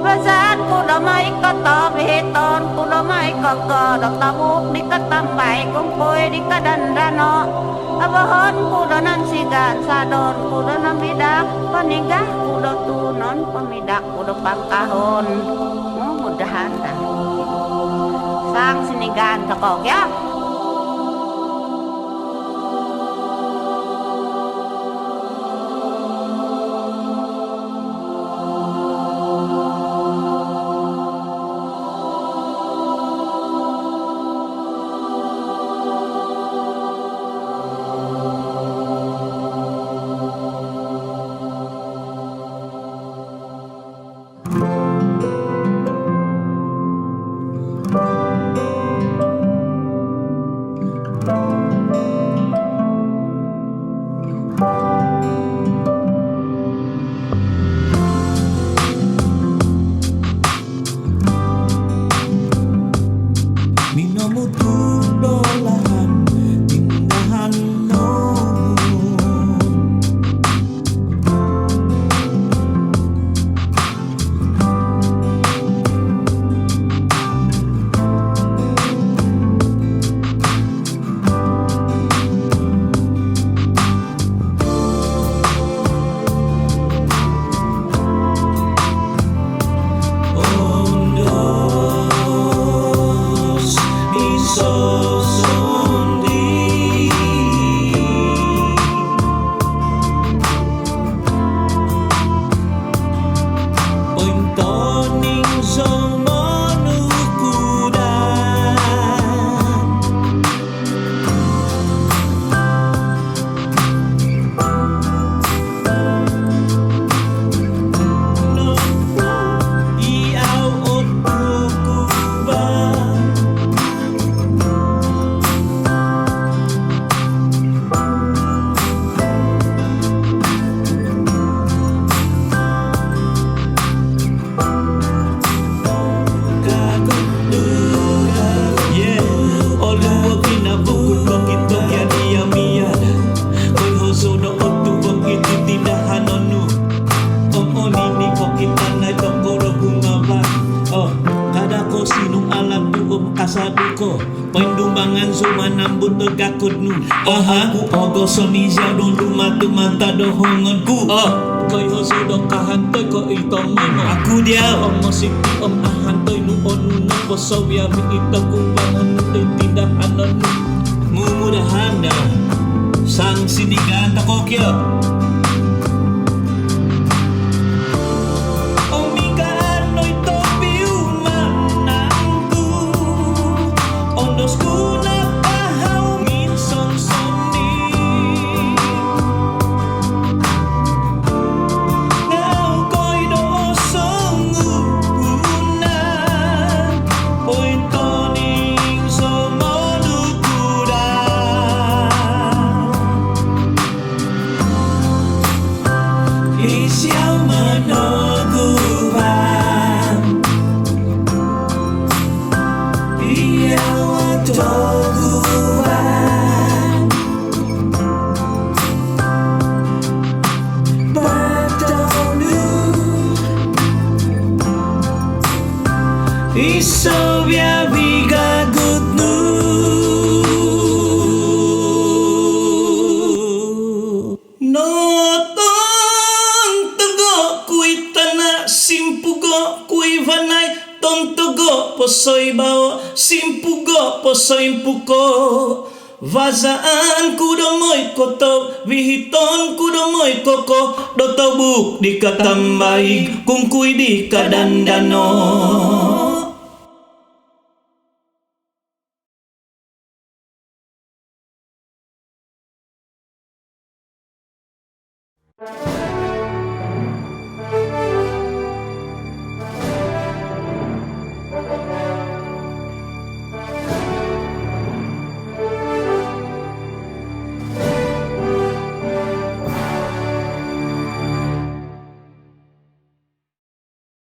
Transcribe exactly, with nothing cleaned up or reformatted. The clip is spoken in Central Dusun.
Bazaan ku do moi kotobihiton ku do moi koko do tobuk di katambai kungkui di kadandano. Abohon ku do nansigan sadon ku do nambidak paniga ku do tunon pamidak ku do pangkahon. Mumudahan dah. Sang sinigan tokou kio. Minomutu do lahan tindahan no. Pointoning zou monuhudan. Kada ko sinung alat tu om kasadu ko. Poindumbangan zou manambut do gakud nu. Aha. Oku ogoson izau dong dumatu mantad do hongon ku. Oh. Koiho zou do kahantoi ko i tongoi no. Aku diau. Om mositi om ahantoi nu onu no posowiami i togubangon nu do tindahanon nu. Mumudahan daa. Sang sinigan tokou kio. Omigaan noi topiuman nangku, ondos ku nakahau minsonsoni. Ngau koi do osonguhunan, pointoning zou monuhudan. Isiau manoguban, iau toguban. Patonu iso biabi gagut nu. Notontogo' ku i tana', simpugo' ku i vanai, tontogo' po soibao', simpugo' po soimpuko'. Vazaan ku do moi koto', vihiton ku do moi koko', do tobuk di katambaig, kungkui di kadandano'.